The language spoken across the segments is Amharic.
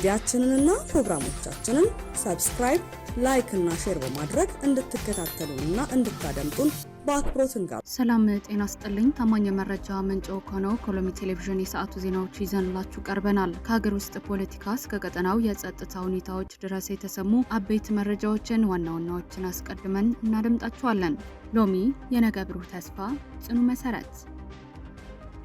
ሚዲያችንንና ፕሮግራሞቻችንን subscribe፣ like እና share በማድረግ እንድትከታተሉንና እንድታደምጡን በአክብሮት እንጋብዛለን። ሰላም ጤና ስጥልኝ። ታማኝ የመረጃ ምንጭ ከሆነው ከሎሚ ቴሌቪዥን የሰዓቱ ዜናዎች ይዘንላችሁ ቀርበናል። ከሀገር ውስጥ ፖለቲካ እስከ ቀጠናው የጸጥታ ሁኔታዎች ድረስ የተሰሙ አበይት መረጃዎችን ዋና ዋናዎችን አስቀድመን እናደምጣችኋለን። ሎሚ የነገ ብሩህ ተስፋ ጽኑ መሰረት።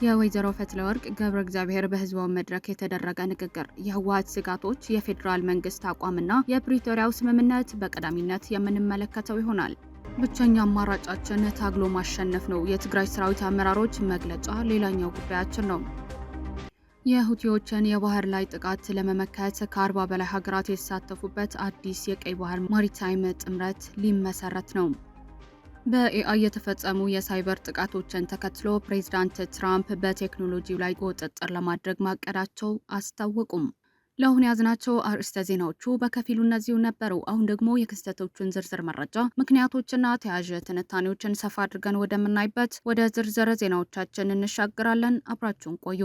የወይዘሮ ፈትለወርቅ ገብረ እግዚአብሔር በህዝባዊ መድረክ የተደረገ ንግግር፣ የህወሓት ስጋቶች፣ የፌዴራል መንግስት አቋምና የፕሪቶሪያው ስምምነት በቀዳሚነት የምንመለከተው ይሆናል። ብቸኛ አማራጫችን ታግሎ ማሸነፍ ነው፣ የትግራይ ሰራዊት አመራሮች መግለጫ ሌላኛው ጉዳያችን ነው። የሁቲዎችን የባህር ላይ ጥቃት ለመመከት ከ40 በላይ ሀገራት የተሳተፉበት አዲስ የቀይ ባህር maritime ጥምረት ሊመሰረት ነው። በ AI የተፈጸሙ የሳይበር ጥቃቶችን ተከትሎ ፕሬዚዳንት ትራምፕ በቴክኖሎጂው ላይ ቁጥጥር ለማድረግ ማቀዳቸው አስታወቁም። ለአሁን የያዝናቸው አርዕስተ ዜናዎቹ በከፊሉ እነዚሁ ነበሩ። አሁን ደግሞ የክስተቶቹን ዝርዝር መረጃ፣ ምክንያቶችና ተያያዥ ትንታኔዎችን ሰፋ አድርገን ወደምናይበት ወደ ዝርዝር ዜናዎቻችን እንሻገራለን። አብራችሁን ቆዩ።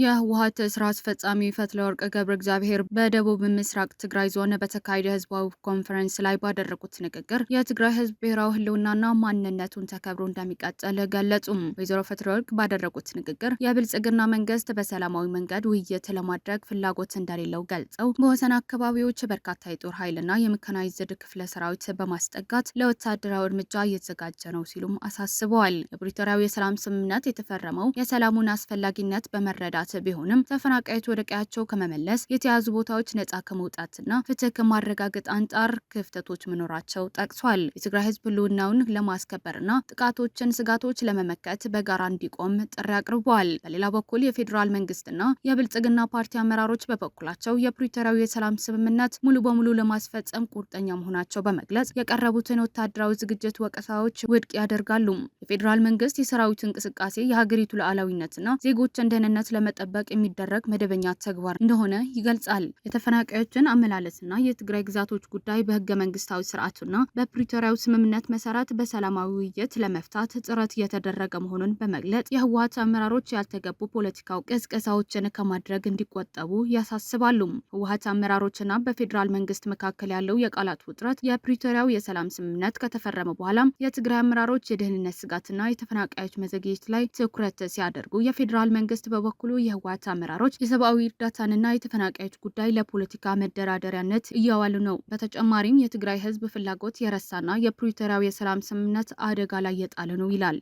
የህወሓት ስራ አስፈጻሚ ፈትለወርቅ ገብረ እግዚአብሔር በደቡብ ምስራቅ ትግራይ ዞን በተካሄደ ህዝባዊ ኮንፈረንስ ላይ ባደረጉት ንግግር የትግራይ ህዝብ ብሔራዊ ህልውናና ማንነቱን ተከብሮ እንደሚቀጥል ገለጹም። ወይዘሮ ፈትለወርቅ ባደረጉት ንግግር የብልጽግና መንግስት በሰላማዊ መንገድ ውይይት ለማድረግ ፍላጎት እንደሌለው ገልጸው በወሰን አካባቢዎች በርካታ የጦር ኃይልና የሜካናይዝድ ክፍለ ሰራዊት በማስጠጋት ለወታደራዊ እርምጃ እየተዘጋጀ ነው ሲሉም አሳስበዋል። የፕሪቶሪያው የሰላም ስምምነት የተፈረመው የሰላሙን አስፈላጊነት በመረዳት ቢሆንም ተፈናቃዮች ወደ ቀያቸው ከመመለስ፣ የተያዙ ቦታዎች ነጻ ከመውጣትና ፍትህ ከማረጋገጥ አንጻር ክፍተቶች መኖራቸው ጠቅሷል። የትግራይ ህዝብ ህልውናውን ለማስከበርና ጥቃቶችን ስጋቶች ለመመከት በጋራ እንዲቆም ጥሪ አቅርቧል። በሌላ በኩል የፌዴራል መንግስትና የብልጽግና ፓርቲ አመራሮች በበኩላቸው የፕሪቶሪያው የሰላም ስምምነት ሙሉ በሙሉ ለማስፈጸም ቁርጠኛ መሆናቸው በመግለጽ የቀረቡትን ወታደራዊ ዝግጅት ወቀሳዎች ውድቅ ያደርጋሉ። የፌዴራል መንግስት የሰራዊቱ እንቅስቃሴ የሀገሪቱ ሉዓላዊነትና ዜጎችን ደህንነት ለመጠበቅ የሚደረግ መደበኛ ተግባር እንደሆነ ይገልጻል። የተፈናቃዮችን አመላለስና የትግራይ ግዛቶች ጉዳይ በህገ መንግስታዊ ስርዓቱና በፕሪቶሪያው ስምምነት መሰረት በሰላማዊ ውይይት ለመፍታት ጥረት እየተደረገ መሆኑን በመግለጽ የህወሓት አመራሮች ያልተገቡ ፖለቲካዊ ቅስቀሳዎችን ከማድረግ እንዲቆጠቡ ያሳስባሉ። ህወሓት አመራሮችና በፌዴራል መንግስት መካከል ያለው የቃላት ውጥረት የፕሪቶሪያው የሰላም ስምምነት ከተፈረመ በኋላ የትግራይ አመራሮች የደህንነት ስጋትና የተፈናቃዮች መዘግየት ላይ ትኩረት ሲያደርጉ፣ የፌዴራል መንግስት በበኩሉ የህወሓት አመራሮች የሰብአዊ እርዳታንና የተፈናቃዮች ጉዳይ ለፖለቲካ መደራደሪያነት እያዋሉ ነው። በተጨማሪም የትግራይ ህዝብ ፍላጎት የረሳና የፕሪቶሪያው የሰላም ስምምነት አደጋ ላይ የጣለ ነው ይላል።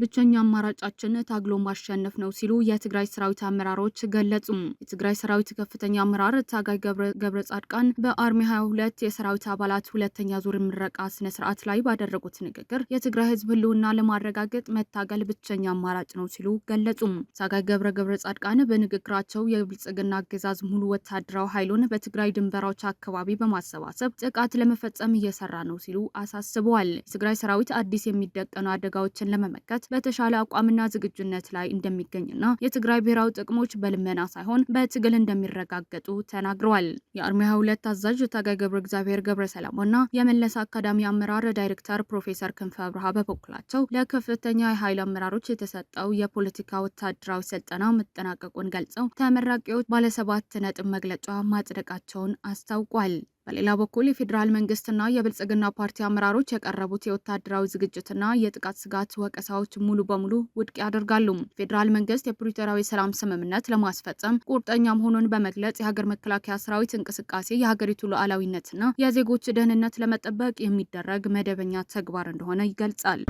ብቸኛ አማራጫችን ታግሎ ማሸነፍ ነው ሲሉ የትግራይ ሰራዊት አመራሮች ገለጹ። የትግራይ ሰራዊት ከፍተኛ አመራር ታጋይ ገብረ ጻድቃን በ Army 22 የሰራዊት አባላት ሁለተኛ ዙር ምረቃ ስነ ስርዓት ላይ ባደረጉት ንግግር የትግራይ ህዝብ ህልውና ለማረጋገጥ መታገል ብቸኛ አማራጭ ነው ሲሉ ገለጹ። ታጋይ ገብረ ገብረ ጻድቃን በንግግራቸው የብልጽግና አገዛዝ ሙሉ ወታደራዊ ኃይሉን በትግራይ ድንበሮች አካባቢ በማሰባሰብ ጥቃት ለመፈጸም እየሰራ ነው ሲሉ አሳስበዋል። የትግራይ ሰራዊት አዲስ የሚደቀኑ አደጋዎችን ለመመከት በተሻለ አቋምና ዝግጁነት ላይ እንደሚገኝና የትግራይ ብሔራዊ ጥቅሞች በልመና ሳይሆን በትግል እንደሚረጋገጡ ተናግረዋል። የ Army 22 አዛዥ ታጋይ ገብረ እግዚአብሔር ገብረ ሰላማና የመለስ አካዳሚ አመራር ዳይሬክተር ፕሮፌሰር ክንፈ አብርሃ በበኩላቸው ለከፍተኛ የኃይል አመራሮች የተሰጠው የፖለቲካ ወታደራዊ ስልጠና መጠናቀቁን ገልጸው ተመራቂዎች ባለሰባት ነጥብ መግለጫ ማጽደቃቸውን አስታውቋል። በሌላ በኩል የፌዴራል መንግስትና የብልጽግና ፓርቲ አመራሮች የቀረቡት የወታደራዊ ዝግጅትና የጥቃት ስጋት ወቀሳዎች ሙሉ በሙሉ ውድቅ ያደርጋሉ። ፌዴራል መንግስት የፕሪቶሪያው የሰላም ስምምነት ለማስፈጸም ቁርጠኛ መሆኑን በመግለጽ የሀገር መከላከያ ሰራዊት እንቅስቃሴ የሀገሪቱ ሉዓላዊነትና የዜጎች ደህንነት ለመጠበቅ የሚደረግ መደበኛ ተግባር እንደሆነ ይገልጻል።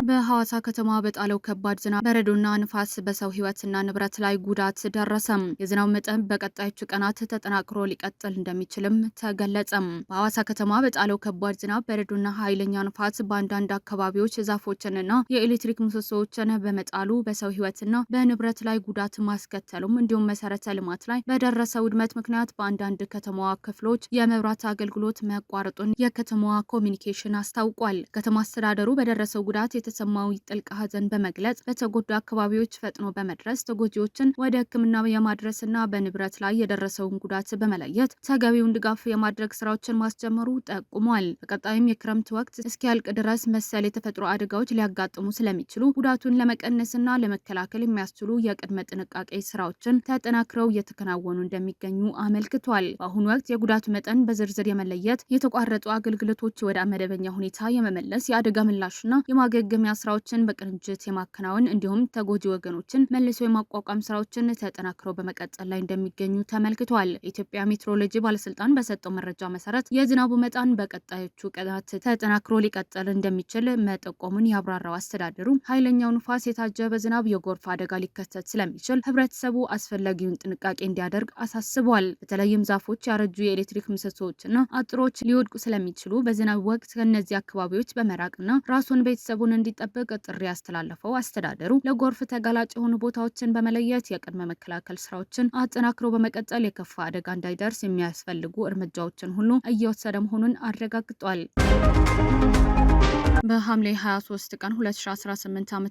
በሐዋሳ ከተማ በጣለው ከባድ ዝናብ፣ በረዶና ንፋስ በሰው ሕይወትና ንብረት ላይ ጉዳት ደረሰም። የዝናብ መጠን በቀጣዮቹ ቀናት ተጠናክሮ ሊቀጥል እንደሚችልም ተገለጸም። በሐዋሳ ከተማ በጣለው ከባድ ዝናብ፣ በረዶና ኃይለኛ ንፋስ በአንዳንድ አካባቢዎች ዛፎችንና የኤሌክትሪክ ምሰሶዎችን በመጣሉ በሰው ሕይወትና በንብረት ላይ ጉዳት ማስከተሉም እንዲሁም መሰረተ ልማት ላይ በደረሰ ውድመት ምክንያት በአንዳንድ ከተማዋ ክፍሎች የመብራት አገልግሎት መቋረጡን የከተማዋ ኮሚኒኬሽን አስታውቋል። ከተማ አስተዳደሩ በደረሰው ጉዳት የተሰማው ጥልቅ ሐዘን በመግለጽ በተጎዱ አካባቢዎች ፈጥኖ በመድረስ ተጎጂዎችን ወደ ሕክምና የማድረስና በንብረት ላይ የደረሰውን ጉዳት በመለየት ተገቢውን ድጋፍ የማድረግ ስራዎችን ማስጀመሩ ጠቁሟል። በቀጣይም የክረምት ወቅት እስኪያልቅ ድረስ መሰል የተፈጥሮ አደጋዎች ሊያጋጥሙ ስለሚችሉ ጉዳቱን ለመቀነስና ለመከላከል የሚያስችሉ የቅድመ ጥንቃቄ ስራዎችን ተጠናክረው እየተከናወኑ እንደሚገኙ አመልክቷል። በአሁኑ ወቅት የጉዳቱ መጠን በዝርዝር የመለየት፣ የተቋረጡ አገልግሎቶች ወደ መደበኛ ሁኔታ የመመለስ፣ የአደጋ ምላሽና የማገገሚያ ስራዎችን በቅንጅት የማከናወን እንዲሁም ተጎጂ ወገኖችን መልሶ የማቋቋም ስራዎችን ተጠናክረው በመቀጠል ላይ እንደሚገኙ ተመልክቷል። የኢትዮጵያ ሜትሮሎጂ ባለስልጣን በሰጠው መረጃ መሰረት የዝናቡ መጠን በቀጣዮቹ ቀናት ተጠናክሮ ሊቀጥል እንደሚችል መጠቆሙን ያብራራው አስተዳደሩ ኃይለኛው ንፋስ የታጀበ ዝናብ የጎርፍ አደጋ ሊከሰት ስለሚችል ህብረተሰቡ አስፈላጊውን ጥንቃቄ እንዲያደርግ አሳስቧል። በተለይም ዛፎች፣ ያረጁ የኤሌክትሪክ ምሰሶዎችና አጥሮች ሊወድቁ ስለሚችሉ በዝናብ ወቅት ከእነዚህ አካባቢዎች በመራቅና ራሱን ቤተሰቡን እንዲጠብቅ ጥሪ ያስተላለፈው አስተዳደሩ ለጎርፍ ተጋላጭ የሆኑ ቦታዎችን በመለየት የቅድመ መከላከል ስራዎችን አጠናክሮ በመቀጠል የከፋ አደጋ እንዳይደርስ የሚያስፈልጉ እርምጃዎችን ሁሉ እየወሰደ መሆኑን አረጋግጧል። በሐምሌ 23 ቀን 2018 ዓ.ም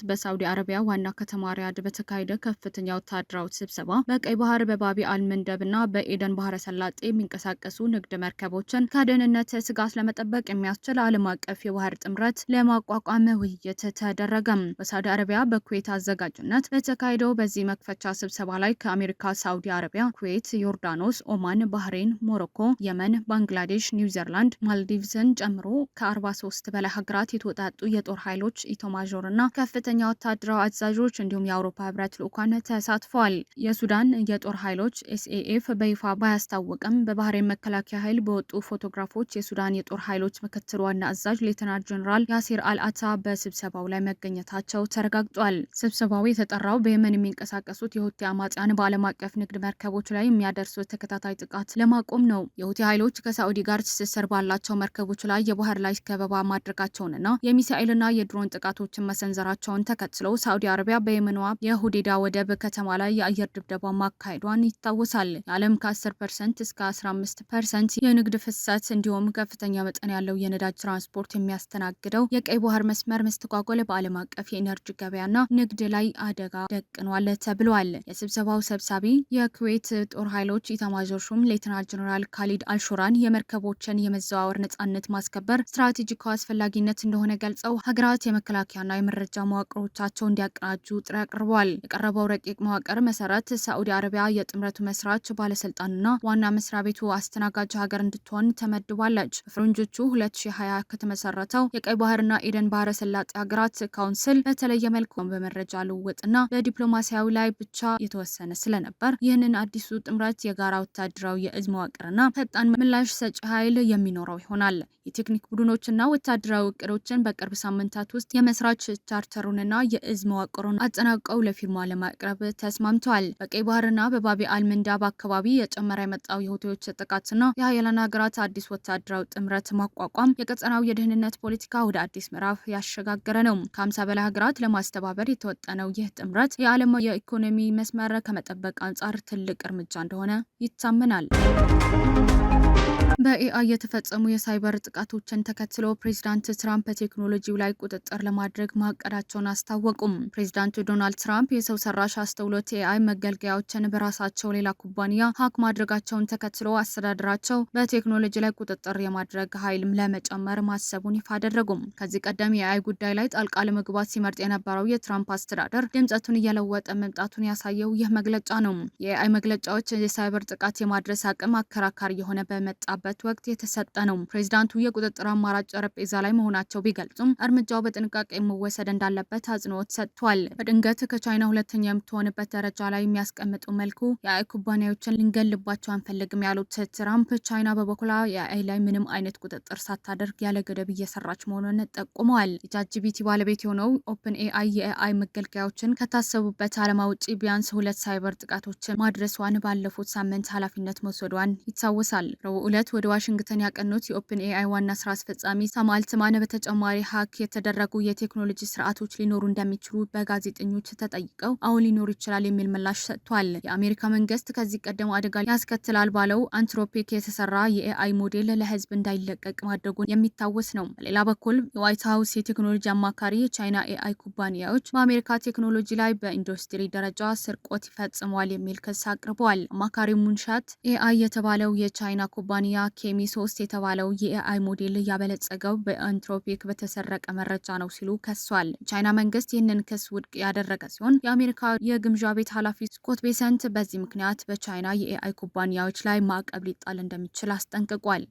በሳዑዲ አረቢያ ዋና ከተማ ሪያድ በተካሄደ ከፍተኛ ወታደራዊ ስብሰባ በቀይ ባህር፣ በባቢ አልመንደብና በኤደን ባህረ ሰላጤ የሚንቀሳቀሱ ንግድ መርከቦችን ከደህንነት ስጋት ለመጠበቅ የሚያስችል ዓለም አቀፍ የባህር ጥምረት ለማቋቋም ውይይት ተደረገም። በሳዑዲ አረቢያ በኩዌት አዘጋጅነት በተካሄደው በዚህ መክፈቻ ስብሰባ ላይ ከአሜሪካ፣ ሳዑዲ አረቢያ፣ ኩዌት፣ ዮርዳኖስ፣ ኦማን፣ ባህሬን፣ ሞሮኮ፣ የመን፣ ባንግላዴሽ፣ ኒውዚላንድ፣ ማልዲቭስን ጨምሮ ከ43 በላይ ሀገራት የተወጣጡ የጦር ኃይሎች ኢታማዦርና ከፍተኛ ወታደራዊ አዛዦች እንዲሁም የአውሮፓ ህብረት ልዑካን ተሳትፈዋል። የሱዳን የጦር ኃይሎች SAF በይፋ ባያስታወቅም በባህሬን መከላከያ ኃይል በወጡ ፎቶግራፎች የሱዳን የጦር ኃይሎች ምክትል ዋና አዛዥ ሌተናል ጀኔራል ያሲር አልአታ በስብሰባው ላይ መገኘታቸው ተረጋግጧል። ስብሰባው የተጠራው በየመን የሚንቀሳቀሱት የሁቲ አማጽያን በዓለም አቀፍ ንግድ መርከቦች ላይ የሚያደርሱት ተከታታይ ጥቃት ለማቆም ነው። የሁቲ ኃይሎች ከሳዑዲ ጋር ትስስር ባላቸው መርከቦች ላይ የባህር ላይ ከበባ ማድረጋቸውንና የሚሳኤልና የድሮን ጥቃቶችን መሰንዘራቸውን ተከትሎ ሳዑዲ አረቢያ በየመኗ የሁዴዳ ወደብ ከተማ ላይ የአየር ድብደባ ማካሄዷን ይታወሳል። የዓለም ከ10% እስከ 15% የንግድ ፍሰት እንዲሁም ከፍተኛ መጠን ያለው የነዳጅ ትራንስፖርት የሚያስተናግደው የቀይ ባህር መስመር መስተጓጎል በዓለም አቀፍ የኢነርጂ ገበያና ንግድ ላይ አደጋ ደቅኗል ተብሏል። የስብሰባው ሰብሳቢ የኩዌት ጦር ኃይሎች ኢታማዦር ሹም ሌተናል ጀነራል ካሊድ አልሹራን የመርከቦችን የመዘዋወር ነጻነት ማስከበር ስትራቴጂካዊ አስፈላጊነት እንደሆነ ገልጸው ሀገራት የመከላከያና የመረጃ መዋቅሮቻቸው እንዲያቀናጁ ጥሪ አቅርበዋል። የቀረበው ረቂቅ መዋቅር መሰረት ሳዑዲ አረቢያ የጥምረቱ መስራች ባለስልጣንና ዋና መስሪያ ቤቱ አስተናጋጅ ሀገር እንድትሆን ተመድባለች። በፈረንጆቹ 2020 ከተመሰረተው የቀይ ባህርና ኤደን ባህረ ሰላጤ ሀገራት council በተለየ መልኩ በመረጃ ልውውጥና በዲፕሎማሲያዊ ላይ ብቻ የተወሰነ ስለነበር ይህንን አዲሱ ጥምረት የጋራ ወታደራዊ የእዝ መዋቅርና ፈጣን ምላሽ ሰጪ ኃይል የሚኖረው ይሆናል። የቴክኒክ ቡድኖችና ወታደራዊ እቅዶችን በቅርብ ሳምንታት ውስጥ የመስራች ቻርተሩንና የእዝ መዋቅሩን አጠናቀው ለፊርማ ለማቅረብ ተስማምተዋል። በቀይ ባህርና በባቢ አልመንዳብ አካባቢ የጨመረ የመጣው የሁቲዎች ጥቃትና የሀያላን ሀገራት አዲስ ወታደራዊ ጥምረት ማቋቋም የቀጠናው የደህንነት ፖለቲካ ወደ አዲስ ምዕራፍ ያሸጋገረ ነው። ከ50 በላይ ሀገራት ለማስተባበር የተወጠነው ይህ ጥምረት የዓለም የኢኮኖሚ መስመር ከመጠበቅ አንጻር ትልቅ እርምጃ እንደሆነ ይታመናል። በ AI የተፈጸሙ የሳይበር ጥቃቶችን ተከትሎ ፕሬዚዳንት ትራምፕ በቴክኖሎጂው ላይ ቁጥጥር ለማድረግ ማቀዳቸውን አስታወቁም። ፕሬዚዳንቱ ዶናልድ ትራምፕ የሰው ሰራሽ አስተውሎት AI መገልገያዎችን በራሳቸው ሌላ ኩባንያ hack ማድረጋቸውን ተከትሎ አስተዳደራቸው በቴክኖሎጂ ላይ ቁጥጥር የማድረግ ኃይል ለመጨመር ማሰቡን ይፋ አደረጉም። ከዚህ ቀደም የ AI ጉዳይ ላይ ጣልቃ ለመግባት ሲመርጥ የነበረው የትራምፕ አስተዳደር ድምጸቱን እየለወጠ መምጣቱን ያሳየው ይህ መግለጫ ነው። የ AI መግለጫዎች የሳይበር ጥቃት የማድረስ አቅም አከራካሪ የሆነ በመጣበት ወቅት የተሰጠ ነው። ፕሬዚዳንቱ የቁጥጥር አማራጭ ጠረጴዛ ላይ መሆናቸው ቢገልጹም እርምጃው በጥንቃቄ መወሰድ እንዳለበት አጽንኦት ሰጥቷል። በድንገት ከቻይና ሁለተኛ የምትሆንበት ደረጃ ላይ የሚያስቀምጡ መልኩ የ AI ኩባንያዎችን ልንገልባቸው አንፈልግም ያሉት ትራምፕ ቻይና በበኩሏ የ AI ላይ ምንም አይነት ቁጥጥር ሳታደርግ ያለ ገደብ እየሰራች መሆኑን ጠቁመዋል። የ ChatGPT ባለቤት የሆነው OpenAI የ AI መገልገያዎችን ከታሰቡበት ዓላማ ውጪ ቢያንስ ሁለት ሳይበር ጥቃቶችን ማድረሷን ባለፉት ሳምንት ኃላፊነት መውሰዷን ይታወሳል። ረቡዕ ዕለት ወደ ዋሽንግተን ያቀኑት የ OpenAI ዋና ስራ አስፈጻሚ ሳም አልትማን በተጨማሪ hack የተደረጉ የቴክኖሎጂ ስርዓቶች ሊኖሩ እንደሚችሉ በጋዜጠኞች ተጠይቀው አሁን ሊኖሩ ይችላል የሚል ምላሽ ሰጥቷል። የአሜሪካ መንግስት ከዚህ ቀደም አደጋ ያስከትላል ባለው Anthropic የተሰራ የ AI ሞዴል ለህዝብ እንዳይለቀቅ ማድረጉን የሚታወስ ነው። በሌላ በኩል የዋይት ሀውስ የቴክኖሎጂ አማካሪ የቻይና AI ኩባንያዎች በአሜሪካ ቴክኖሎጂ ላይ በኢንዱስትሪ ደረጃ ስርቆት ይፈጽመዋል የሚል ክስ አቅርበዋል። አማካሪው Moonshot AI የተባለው የቻይና ኩባንያ Kimi 3 የተባለው የ AI ሞዴል ያበለጸገው በ Anthropic በተሰረቀ መረጃ ነው ሲሉ ከሷል። የቻይና መንግስት ይህንን ክስ ውድቅ ያደረገ ሲሆን፣ የአሜሪካ የግምጃ ቤት ኃላፊ ስኮት ቤሰንት በዚህ ምክንያት በቻይና የ AI ኩባንያዎች ላይ ማዕቀብ ሊጣል እንደሚችል አስጠንቅቋል።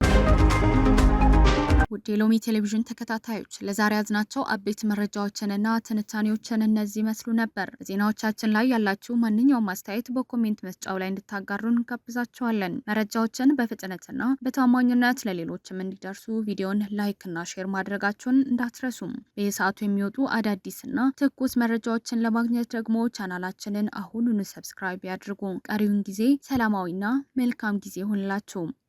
ውድ የሎሚ ቴሌቪዥን ተከታታዮች፣ ለዛሬ ያዝናቸው አበይት መረጃዎችንና ትንታኔዎችን እነዚህ ይመስሉ ነበር። በዜናዎቻችን ላይ ያላችሁ ማንኛውም አስተያየት በ comment መስጫው ላይ እንድታጋሩን እንጋብዛችኋለን። መረጃዎችን በፍጥነትና በታማኝነት ለሌሎችም እንዲደርሱ ቪዲዮን like እና share ማድረጋችሁን እንዳትረሱም። በየሰዓቱ የሚወጡ አዳዲስና ትኩስ መረጃዎችን ለማግኘት ደግሞ ቻናላችንን አሁኑኑ subscribe ያድርጉ። ቀሪውን ጊዜ ሰላማዊና መልካም ጊዜ ይሁንላችሁ።